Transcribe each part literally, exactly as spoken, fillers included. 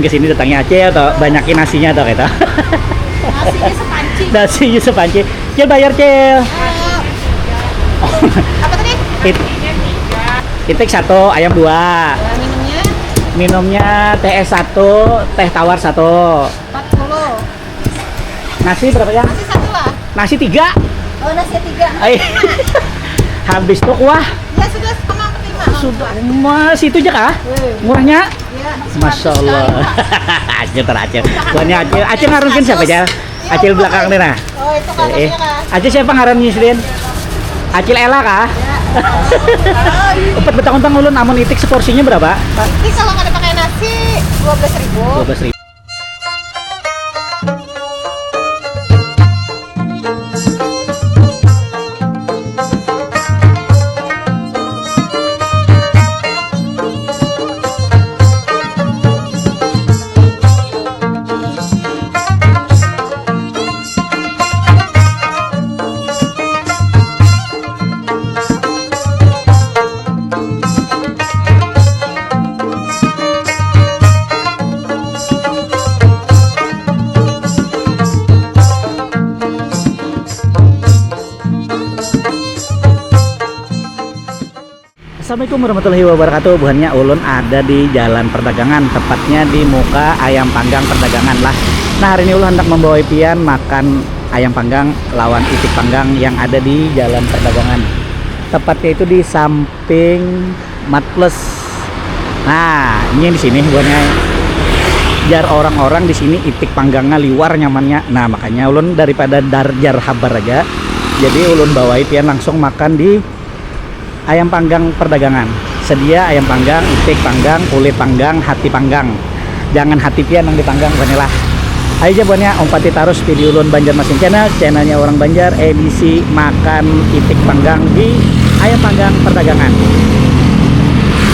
Ke sini datangnya Acil atau banyakin nasinya atau kita? Nasinya sepanci. Nasinya sepanci. Cil bayar, Cil. Eh, apa tadi? It, itik satu, ayam dua. Ya, minumnya? Minumnya teh es satu, teh tawar satu. Empat puluh. Nasi berapa ya? Nasi satu lah. Nasi tiga. Oh, nasi tiga. Ay. Habis tuh kuah. Ya sudah, sama, terima. Sudah, mas itu aja kah? Murahnya? Ya, masya Allah. Acil terakhir. Buahnya Acil. Acil ngarungin siapa aja? Acil belakang nih nah. Oh, itu eh, eh. Acil siapa ngarannya Sidin? Acil Ella kah? Ya. Empat betang-betang ulun, amun itik seporsinya berapa? Itik kalau nggak ada pakai nasi, dua belas ribu. Dua belas ribu. Assalamualaikum warahmatullahi wabarakatuh. Buhannya ulun ada di Jalan Perdagangan, tepatnya di muka Ayam Panggang Perdagangan lah. Nah, hari ini ulun hendak membawa pian makan ayam panggang lawan itik panggang yang ada di Jalan Perdagangan. Tepatnya itu di samping Mat Plus. Nah, ini yang di sini buhannya. Jar orang-orang di sini itik panggangnya liwar nyamannya. Nah, makanya ulun daripada dar jar habar aja. Jadi ulun bawai pian langsung makan di Ayam Panggang Perdagangan. Sedia ayam panggang, itik panggang, kulit panggang, hati panggang. Jangan hati pian yang dipanggang, buhannya lah. Ayo aja buhannya, umpati tarus video ulun Banjarmasin Channel, channelnya orang Banjar, edisi makan itik panggang di Ayam Panggang Perdagangan.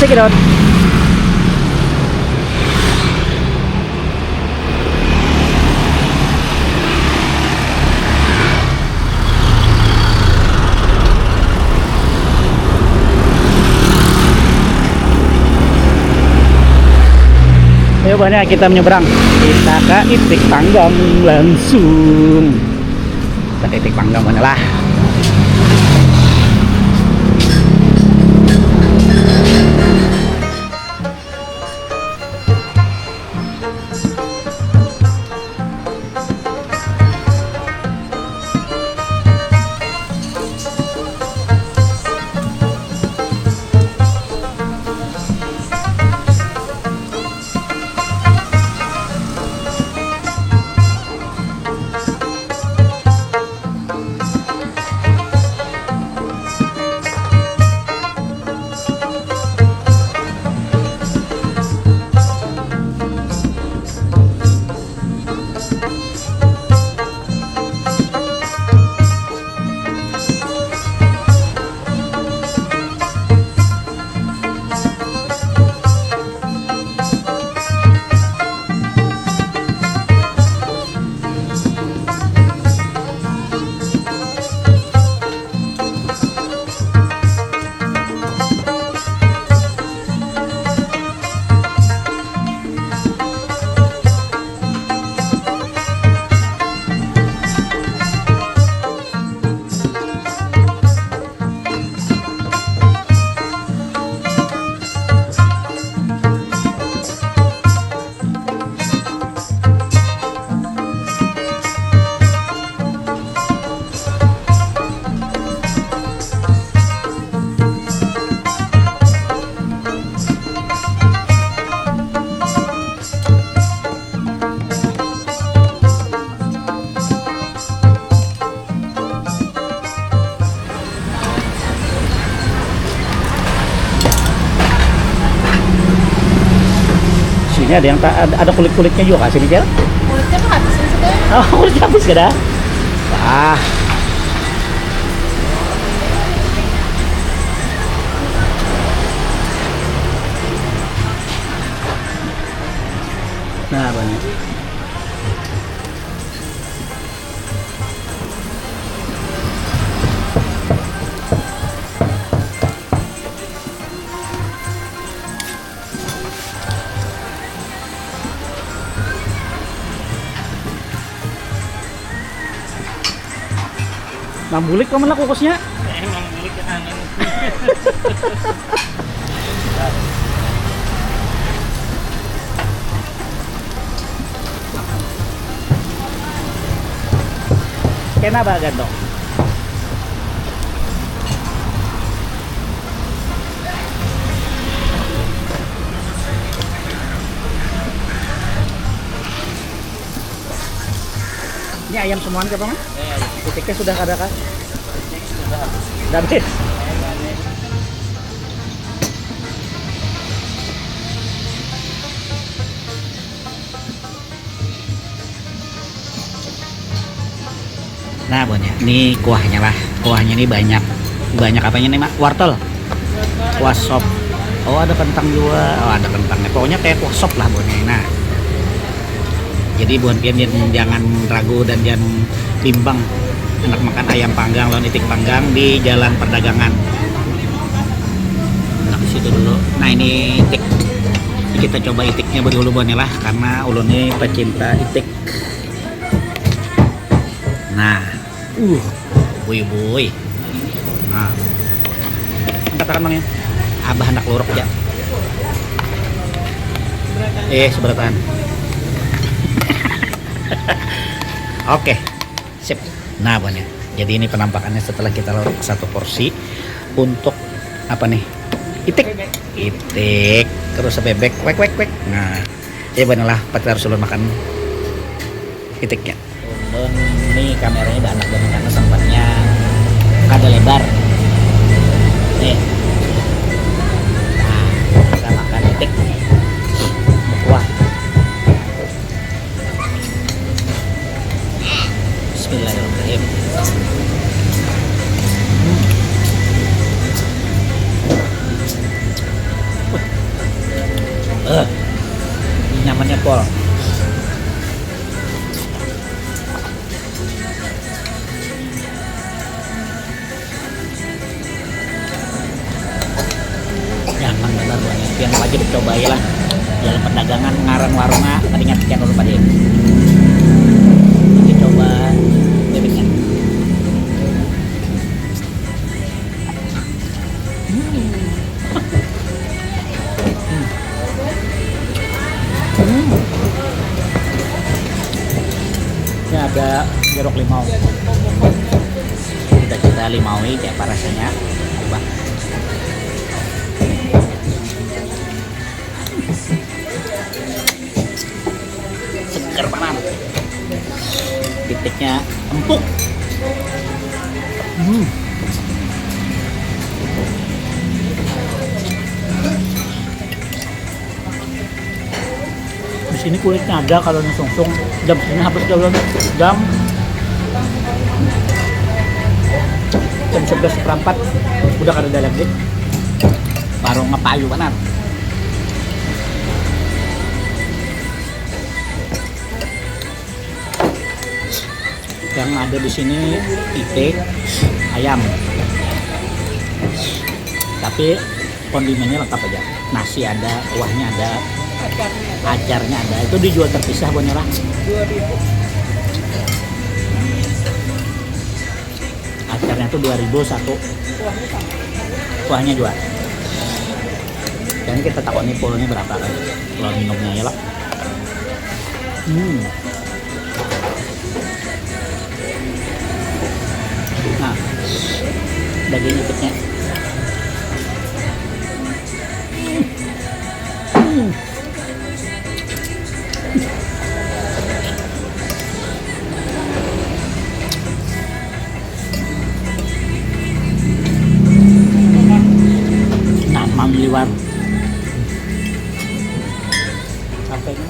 Check it out. Ayo, banyak kita menyeberang. Kita ke itik panggang langsung. Kita ke itik panggang mana lah. Sini ada yang ta-, ada, ada kulit-kulitnya juga kah sini, Cel? Kulitnya tuh habis sih, sudah. Oh, kulitnya habis kada? Wah. Nah, banyak. Mambulik paman lah kukusnya. Emang bulik ke kanan. Kena bah gantong. Ini ayam semuanya apa, Mang? Itiknya sudah ada kah? Sudah habis. Sudah habis. Nah, buhannya. Ini kuahnya lah. Kuahnya ini banyak. Banyak apanya nih, Mak? Wortel. Kuah sop. Oh, ada kentang juga. Oh, ada kentangnya. Pokoknya kayak kuah sop lah, buhannya. Nah. Jadi buhan pian jan-, jangan ragu dan jangan bimbang. Handak makan ayam panggang lawan itik panggang di Jalan Perdagangan. Nah, ke situ dulu. Nah, ini itik. Ini kita coba itiknya dulu, buhannya lah, karena ulun ini pecinta itik. Nah, uh, bui-bui. Nah. Angkat tangan, Mang, ya. Abah handak luruk, ya. Eh, seberatan. Oke, sip. Nah, buhannya. Jadi ini penampakannya setelah kita luruk satu porsi untuk apa nih? Itik. Itik. Terus bebek. Wek, wek, wek. Nah, ya, buhannya lah, pati harus ulun makan itiknya. Ulun ni kameranya dah anak banget karena sempatnya kada lebar. Nih. Nah, kita makan itik. Kuah. Bismillahirrahmanirrahim. Hmm. Eh, nyamannya pol. Nyaman banar buhannya. Pian wajib cobai lah. Jalan Perdagangan ngaran warungnya, tadi ingat pian dulu pada. Oke, coba bebeknya. Hmm. Hmm. Hmm. Ini ada jeruk limau. Kita coba limau ini kayak apa rasanya. Coba. Seger panan. Itiknya empuk. Hmm. Di sini kulitnya ada, kalau nang sungsung jam segini habis dah ulun. Jam, jam sebelas seperempat udah kada ada lagi. Warung ngepayu banar. Yang ada di sini itik, ayam. Tapi kondimennya lengkap aja. Nasi ada, kuahnya ada, acarnya ada. Itu dijual terpisah, buhannya lah. Dua ribu. Acarnya tuh dua ribu satu. Kuahnya sama. Kuahnya juga. Dan kita takoni pulnya berapa kan. Kalau minumnya ya lah. Hmm. Nah, daging ikutnya. Hmm. Nah, mamiliwar. Apa ini?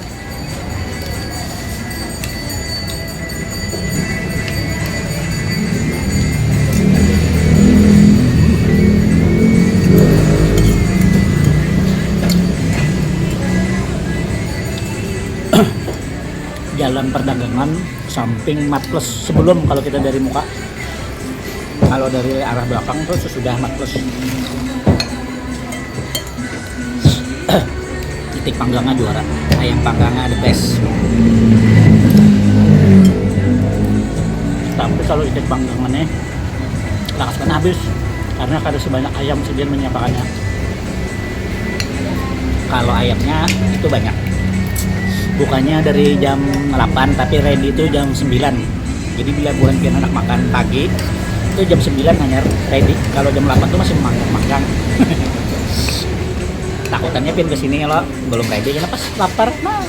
Jalan Perdagangan samping Matplus sebelum, kalau kita dari muka. Kalau dari arah belakang tuh sesudah Matplus. Itik panggangnya juara, ayam panggangnya the best. Tapi kalau itik panggangannya Lakas kena habis karena kada sebanyak ayam sidin menyiapakannya. Kalau ayamnya itu banyak. Bukannya dari jam delapan tapi ready itu jam sembilan. Jadi bila buhan pian anak makan pagi itu jam sembilan hanya ready. Kalau jam delapan tuh masih makan. Takutannya pian kesini kalau belum ready karena pas lapar. Nah.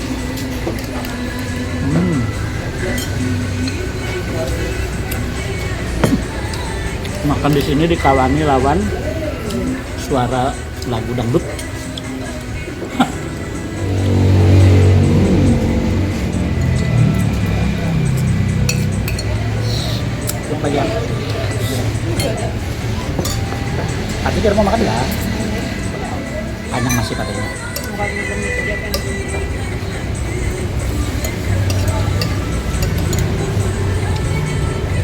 Hmm. Makan di sini dikawani lawan suara lagu dangdut. Apa ya? Tapi kira mau makan ya? Panjang masih katanya. Bukan belum itu dia kan.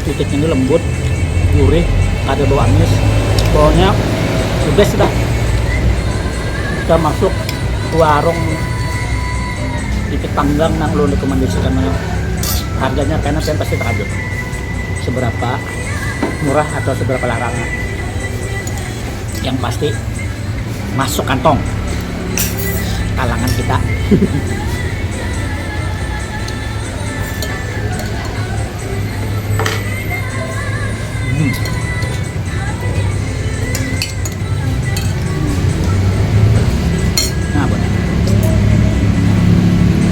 Titik ini lembut, gurih, ada bau amis. Pokoknya the best dah. Kita masuk ke warung titik panggang nang ulun rekomendasikan mana. Harganya karena kalian pasti terkejut. Seberapa murah atau seberapa larangnya. Yang pasti masuk kantong kalangan kita. Hmm. Nah, boleh.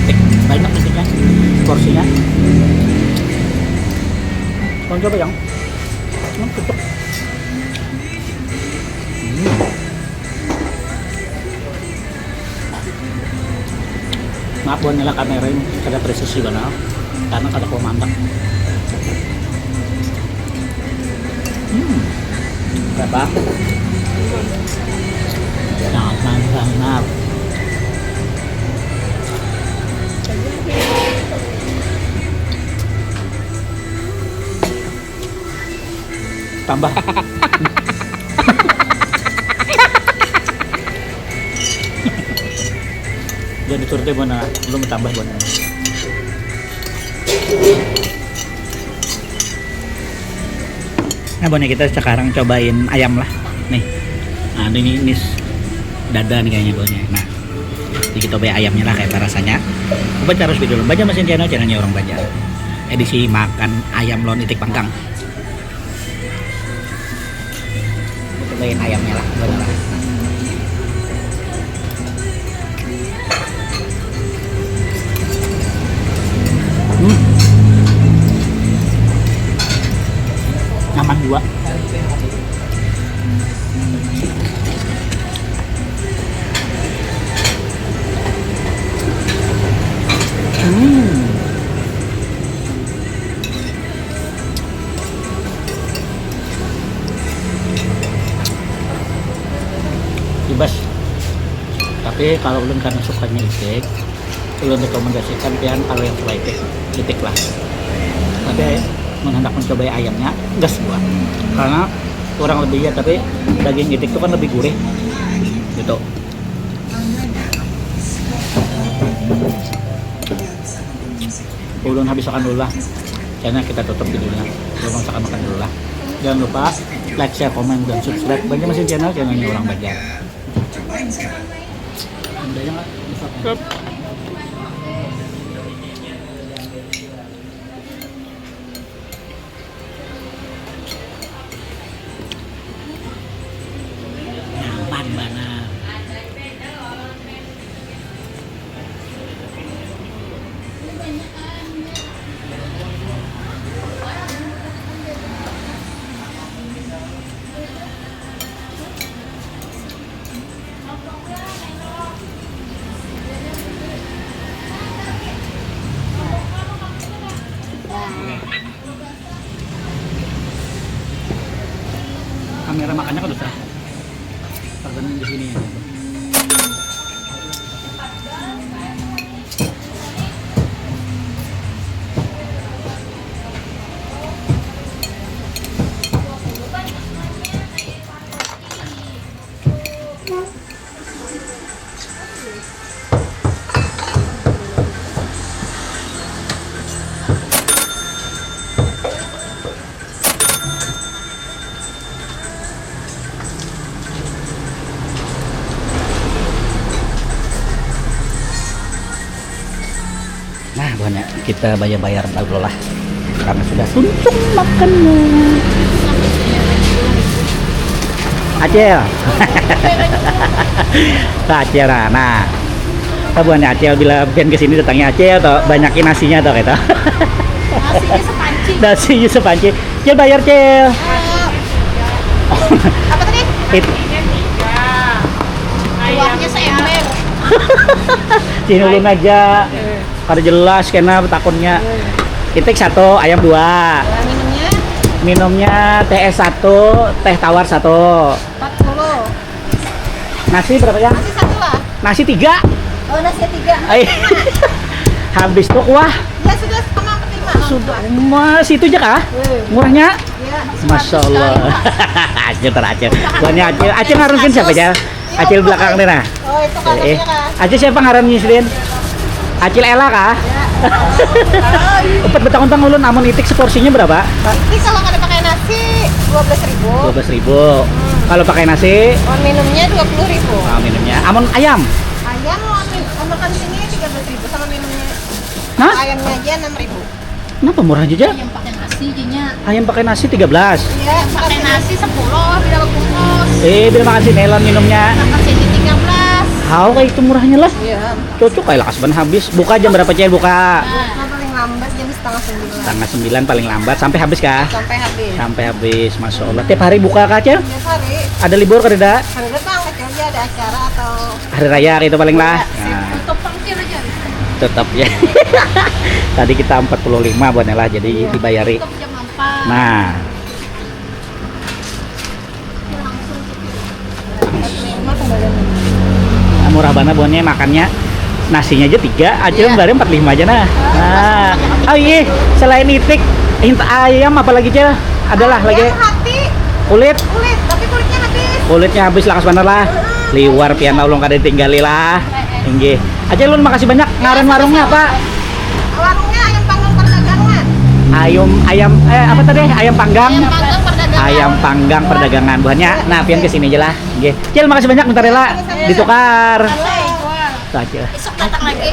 Tik, banyak isinya, porsinya. Mau coba yang? Hmm, cocok. Hmm. Maaf buat nila kamera ini kada presisi banar karena kada kawa maandak. Hmm. Berapa? Nyaman banar. Tambah. Jangan dituruti buana, belum tambah buana. Nah, buana kita sekarang cobain ayam lah. Nih. Nah, ini, ini dada nih kayaknya buana. Nah, ini kita coba ayamnya lah kayak apa rasanya. Coba terus video baca mesin channel, channelnya orang baca. Edisi makan ayam lon itik panggang. Cobain ayamnya lah, buat orang. Hmm. Nyaman juga. Hmm. Bebas. Tapi kalau ulun karena sukanya itik, ulun rekomendasikan pian kalau yang suka itik, itik lah. Tapi mun handak mencobai ayamnya, gas jua. Karena kurang lebih ya, tapi daging itik itu kan lebih gurih. Gitu. Ulun habis makan dulu lah. Channel kita tutup di dunia. Ulun masakan makan dulu lah. Jangan lupa like, share, komen, dan subscribe Banjarmasin Channel, channelnya orang Banjar. Udah ya, Kak? Cukup. Nyaman banar. Kamera makannya kada usah. Tergantung di sini ya. Nah, buhannya kita bayar-bayar dulu lah. Karena sudah tuntung makannya. Acil. Nah, Acil, nah. Nah. Nah, buhannya Acil, bila pian kesini datangnya Acil atau banyakin nasinya atau gitu. Nasinya sepanci. Nasinya sepanci. Cil, bayar, Cil. Eh, apa tadi? It- Kuahnya seember. Sini ulun aja. Kada jelas kena betakunnya. Itik satu, ayam dua. Nah, minumnya? Minumnya teh es satu, teh tawar satu. Empat puluh. Nasi berapa ya? Nasi satu lah. Nasi tiga. Oh, nasi tiga. Ay. Habis tuh kuah. Ya sudah, sama empat lima. Sudah, mas itu aja kah? Hmm. Murahnya? Ya, Masya Allah. Acil terakhir. Buhannya Acil. Acil ngarunkin siapa aja? Acil belakang nih nah. Oh, itu kakaknya, eh, Kak. Acil siapa ngarannya, Srin? Acil Ella kah? Ya. Empat betahun tang ulun, amun itik seporsinya berapa? Itik kalau kada pakai nasi dua belas ribu. Dua belas ribu. Hmm. Kalau pakai nasi? Oh, minumnya dua puluh ribu. Ah, minumnya. Amun ayam? Ayam mau mi-, mau makan sini tiga belas ribu sama minumnya. Hah? Ayamnya aja enam ribu. Kenapa murah aja? Ayam pakai nasi jadinya. Ayam pakai nasi tiga belas. Iya, ayam pakai nasi sepuluh, bila bungkus. Eh, bila makan sini lah minumnya. Makan sini tiga belas. Hau kayak itu murahnya lah. Iya. Cocok kayak lakas ban habis. Buka jam berapa, Cil? Buka. Nah. Buka paling lambat jam setengah sembilan. Setengah sembilan paling lambat sampai habis kah? Sampai habis. Sampai habis, Masya Allah. Tiap hari buka kah, Cil? Tiap hari. Ada libur kada? Ada, Bang, kecil aja ada acara atau hari raya gitu paling lah. Iya. Nah. Tutup pangkir aja. Tetap ya. Tadi kita empat puluh lima buatnya lah, jadi dibayari. Tutup jam empat. Nah. Nah, murah banget buatnya makannya. Nasinya aja tiga, aja. Iya. Baru empat lima aja nah. Nah. Oh iya, selain itik, int-, ayam apa lagi, Cil? Adalah lagi. Ayam, hati. Kulit. Kulit, tapi kulitnya habis. Kulitnya habis, lakas bener lah. Heeh. Liwar pian ulun kada ditinggali lah. Inggih. Aja, Lun, makasih banyak. Ngaran warungnya apa? Warungnya Ayam Panggang Perdagangan. Ayam, ayam, eh, apa tadi? Ayam Panggang. Ayam Panggang Perdagangan. Ayam Panggang Perdagangan. Buhannya, nah, pian kesini aja lah. Nggih. Cil, makasih banyak, bentar ya, lah. Ditukar. Oke. Tuh aja. Esok datang lagi.